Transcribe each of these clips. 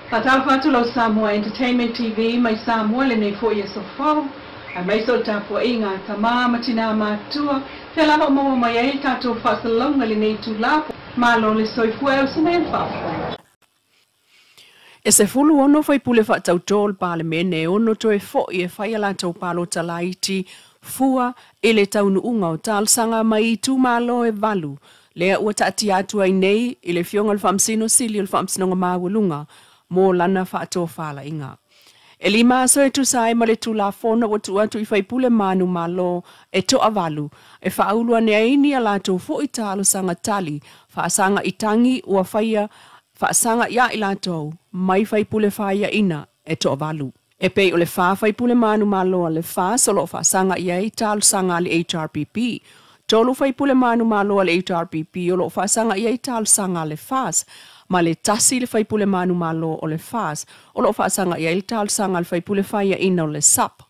Faatalofa atu lau Samoa Entertainment TV mai Samoa lenei foi aso fou, aemaise o le tapuaiga a tama ma tinā matutua, fea lava o maua mai ai le tatou faasalalauga i lenei itula. Malo le soifua e uso mai le faafofoga. E 16 faipule faatautō o le Palemene e ono toe fo'i e fai a latou palota laiti fua i le taunuuga o talosaga mai itumalo e 8 lea ua taatia atu ai nei i le Afioga i le Faamasino Sili o le Faamasinoga Maualuga mo lana faatofalaiga. E 5 aso e tusa ai ma le Tulafono ua tuu atu i faipule manumalo e toavalu e faaulu ane ai ni a latou foi talosaga tali faasaga i tagi ua faia faasaga ia i latou mai faipule faiaina e toavalu. E pei o le 4 faipule manumalo a le FAS o loo faasaga i ai talosaga a le HRPP. 3 faipule manumalo a le HRPP o loo faasaga i ai talosaga a le FAS, ma le 1 le faipule manumalo o le FAS o loo faasaga i ai le talosaga a le faipule faiaina o le SUP.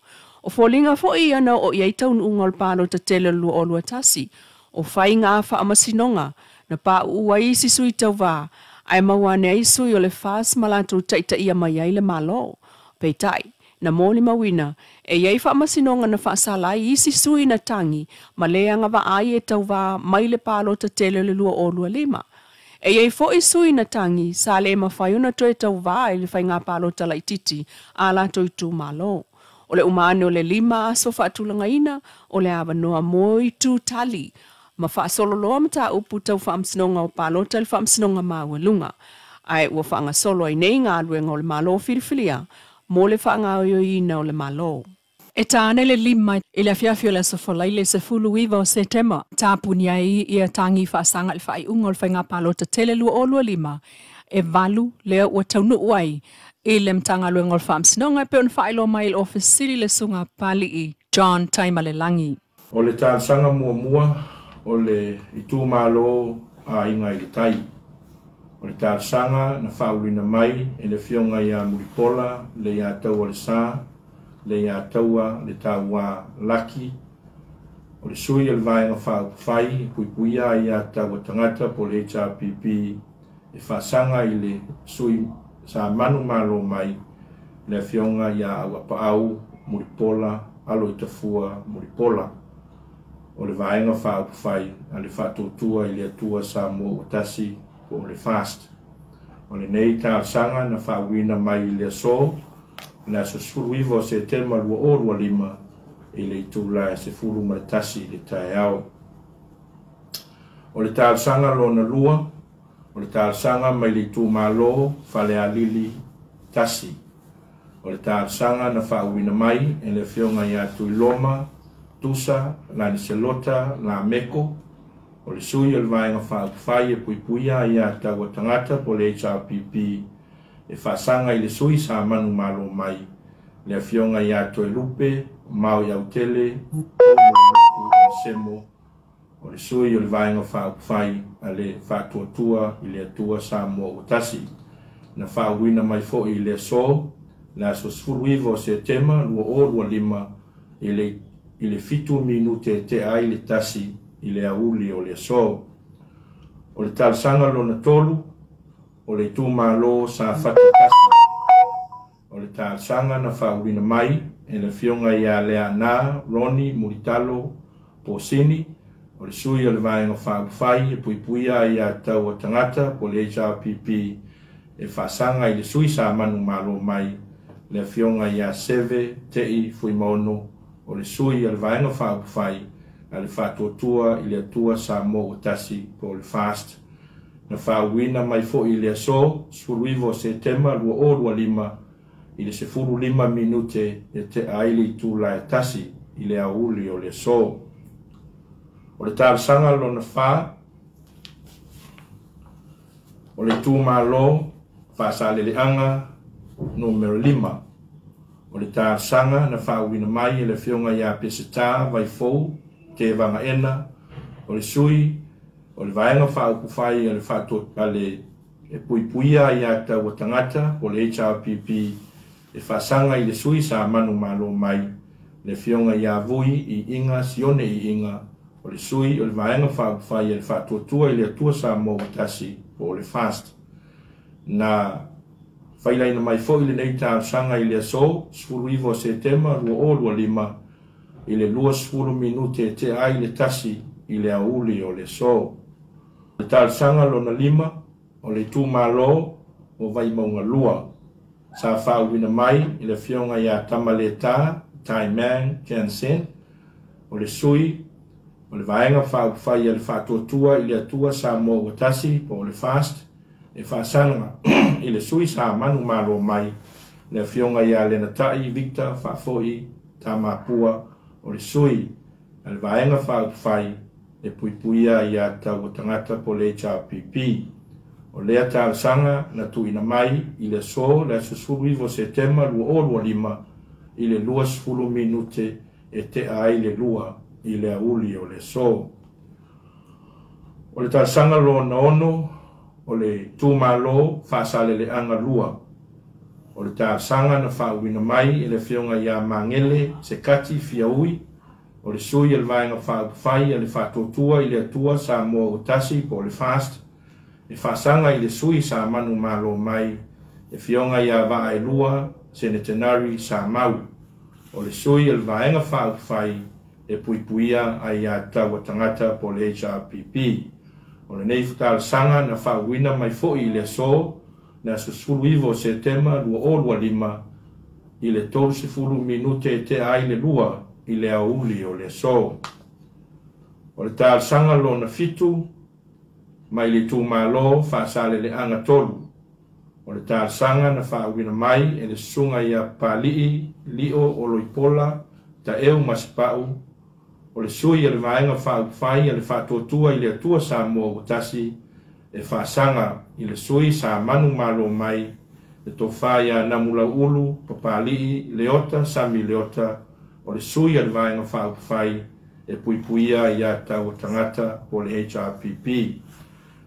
O foliga foi ia na oo i ai taunuuga o le palota tele o le 2021, o faiga faamasinoga na pauu ai isi sui tauvā ae maua ane ai sui o le FAS ma latou taitaia mai ai le Malo. Peitai, na molimauina e i ai faamasinoga na faasala ai isi sui na tagi ma le agavaa ai e tauvā mai le palota tele o le 2025. E i ai foi sui na tagi sa le mafai ona toe tauvā i le faiga palota laitiiti a latou itumalo. O le uma ane o le 5 aso faatulagaina o le avanoa mo itu tali ma faasololoa mataupu tau faamasinoga o palota i le faamasinoga maualuga. Ae ua faagasolo ai nei galuega o le Malo filifilia mo le faagaoioiina o le Malo. E tāne le 5 i le afiafi o le aso Faraile le 19 o Setema, tapuni ai ia tagi faasaga i le faaiuga o le faiga palota tele 2025 e 8 lea ua taunuu ai i le Matagaluega o le Faamasinoga e pei ona faailoa mai i le Ofisa Sili le Susuga Papali'i John Taimalelagi. O le talosaga muamua o le itumalo Aiga i le Tai. O le talosaga na faauluina mai e le Afioga ia Mulipola le Iataua le Sa, le Iataua le Tauā Laki, o le sui o le Vaega Faaupufai e puipuia ai ia taua tagata po o le HRPP e faasaga i le sui sa manumalo mai le Afioga ia Auapaau Mulipola Aloitafua Mulipola o le Vaega Faaupufai a le Faatuatua i le Atua Samoa ua tasi po o le FAST. O lenei talosaga na faauuina mai i le aso, le aso 19 o Setema 2025 i le itula e 11 i le taeao. O le talosaga lona 2, o le talosaga mai le itumalo Falealili 1. O le talosaga na faauuina mai e le Afioga ia Tuiloma Tusa Laniselota Lameko, o le sui o le Vaega Faaupufai e puipuia ai ia taua tagata po o le HRPP e faasaga i le sui sa manumalo mai le Afioga ia Toelupe Maoi Autele Taumulinuku Semo, o le sui o le Vaega Faaupufai a le Faatuatua i le Atua Samoa ua tasi. Na faauuina mai foi i le aso, le aso 19 o Setema 2025 i le 7 minute e tea ai le 1 i le aoauli o le aso. O le talosaga lona 3, o le itumalo Safata 1. O le talosaga na faauuina mai e le Afioga ia Leaana Ronnie Mulitalo Posini, o le sui o le Vaega Faaupufai e puipuia ai ia taua tagata po o le HRPP e faasaga i le sui sa manumalo mai le Afioga ia Seve Tei Fuimaono, o le sui o le Vaega Faaupufai a le Faatuatua i le Atua Samoa ua tasi po o le FAST. Na faauuina mai foi i le aso 19 o Setema 2025 i le 15 minute e tea ai le itula e 1 i le aoauli o le aso. O le talosaga lona 4, o le itumalo Faasaleleaga numera 5. O le talosaga na faauuina mai e le Afioga ia Peseta Vaifou Tevagaena, o le sui o le Vaega Faaupufai a le Faatuatua le e puipuia ai ia taua tagata po o le HRPP e faasaga i le sui sa manumalo mai le Afioga ia Vui Iiga Sione Iiga, o le sui o le Vaega Faaupufai a le Faatuatua i le Atua Samoa ua tasi po o le FAST. Na Failaina mai fo'i lenei talosaga i le aso 19 o Setema 2025 i le 20 minute e te'a ai le 1 i le aoauli o le aso. O le talosaga lona lima, o le itumālō o Vaimauga 2, sa faauuina mai i le afioga iā Tamaletā Taimang Jansen, o le sui o le Vaega Faaupufai a le Faatuatua i le Atua Samoa Ua Tasi po o le FAST, e faasaga i le sui sa manumalo mai, le afioga iā Lenatai Victor Faafo'i Tamapua, o le sui a le Vaega Faaupufai e Puipuia Aiā Tatau a Tagata po o le HRPP. O lea talosaga na tuuina mai i le aso, le aso 19 o Setema 2025 i le 20 minute e te'a ai le 2 i le aoauli o le aso. O le talosaga lona ono, o le itumālō Faasaleleaga 2. O le talosaga na faauuina mai e le afioga iā Magele Sekati Fiaui, o le sui o le Vaega Faaupufai a le Faatuatua i le Atua Samoa Ua Tasi po o le FAST, e faasaga i le sui sa manumalo mai, le afioga iā Vaaelua Senetenari Samau, o le sui o le Vaega Faaupufai e Puipuia Aiā Tatau a Tagata po o le HRPP. O lenei talosaga na faauuina mai fo'i i le aso, le aso 19 o Setema 2025 i le 30 minute e te'a ai le 2 i le aoauli o le aso. O le talosaga lona fitu, mai le itumālō Faasaleleaga 3. O le talosaga na faauuina mai e le susuga iā Papali'i Lio Oloipola Taeu Masepau, o le sui a le Vaega Faaupufai a le Faatuatua i le Atua Samoa Ua Tasi, e faasaga i le sui sa manumalo mai, le Tofā iā Namulau'ulu Papali'i Leota Sami Leota, o le sui a le Vaega Faaupufai e Puipuia Aiā Tatau a Tagata po o le HRPP.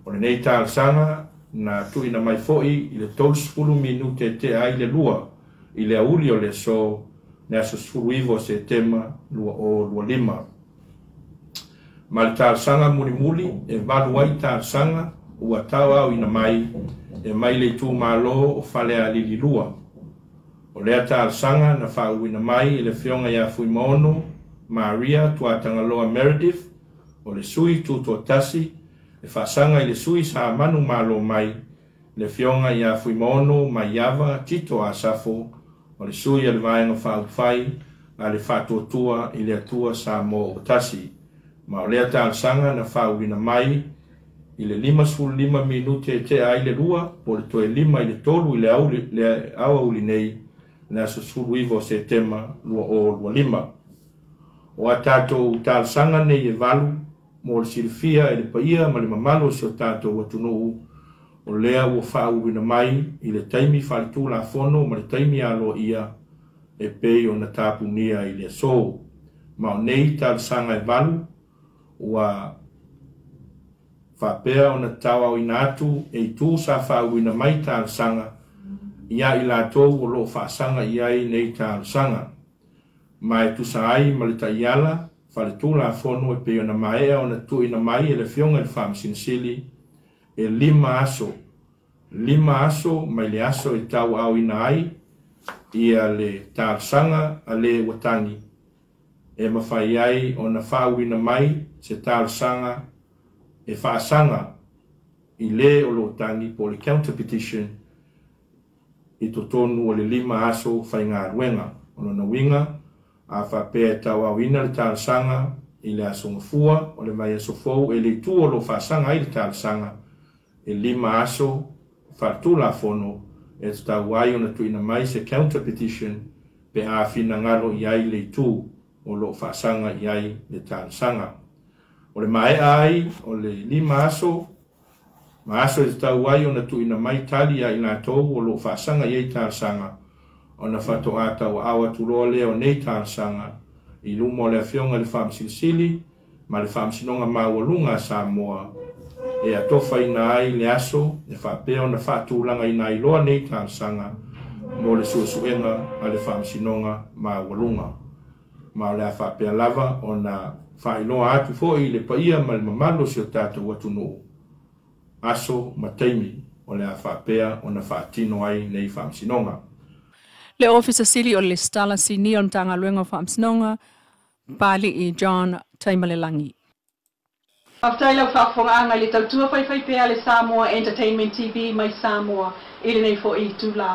O lenei talosaga na tuuina mai fo'i i le 30 minute e te'a ai le 2 i le aoauli o le aso, le aso 19 o Setema 2025. Ma le talosaga mulimuli e valu ai talosaga ua tauaaoina mai, e mai le itumālō o Falealili 2. O lea talosaga na faauuina mai e le afioga iā Fuimaono Maria Tuatagaloa Meredith, o le sui tutoatasi, e faasaga i le sui sa manumalo mai, le afioga iā Fuimaono Maiava Tito Asafo, o le sui a le Vaega Faaupufai a le Faatuatua i le Atua Samoa Ua Tasi. Ma o lea talosaga na faauuina mai i le 55 minute e te'a ai le 2, po o le toe 2:55 i le aoauli nei, le aso 19 o Setema 2025. O a tatou talosaga nei e valu, mo le silafia e le paia ma le mamalu o si o tatou atunuu, o lea ua faauuina mai i le taimi faaletulafono ma le taimi aloaia e pei ona tapunia i le aso. Ma o nei talosaga e valu ua faapea ona tauaaoina atu e itu sa faauuina mai talosaga iā i latou o loo faasaga i ai nei talosaga, ma e tusa ai ma le taiala faaletulafono e pei ona maea ona tuuina mai e le afioga i le Faamasino Sili, e 5 aso, 5 aso mai le aso e tauaaoina ai ia le talosaga a le ua tagi, e mafai ai ona faauuina mai se talosaga e faasaga i le o loo tagi po o le counter petition i totonu o le 5 aso faigaluega. O lona uiga, a faapea e tauaaoina le talosaga i le aso Gafua o le vaiaso fou e le itu o loo faasaga ai le talosaga, e 5 aso faaletulafono e tatau ai ona tuuina mai se counter petition pe a finagalo i ai le itu o loo faasaga i ai le talosaga. O le maea ai o le 5 aso ma aso e tatau ai ona tuuina mai tali ia i latou o loo faasaga i ai talosaga, ona faatoā tauaao atu loa lea o nei talosaga i luma o le afioga i le Faamasino Sili ma le Faamasinoga Maualuga a Samoa, e atofaina ai le aso e faapea ona faatulagaina ai loa nei talosaga mo le suesuega a le Faamasinoga Maualuga. Ma o le a faapea lava ona faailoa atu fo'i i le paia ma le mamalu o si o tatou atunuu aso ma taimi o le a faapea ona faatino ai nei faamasinoga. Le Ofisa Sili o le Lesitala Sinia o le Matagaluega o Faamasinoga, Papali'i John Taimalelagi. Faafetai lau faafofogaaga i le tautua faifaipea a le Samoa Entertainment TV mai Samoa i lenei foi itulā.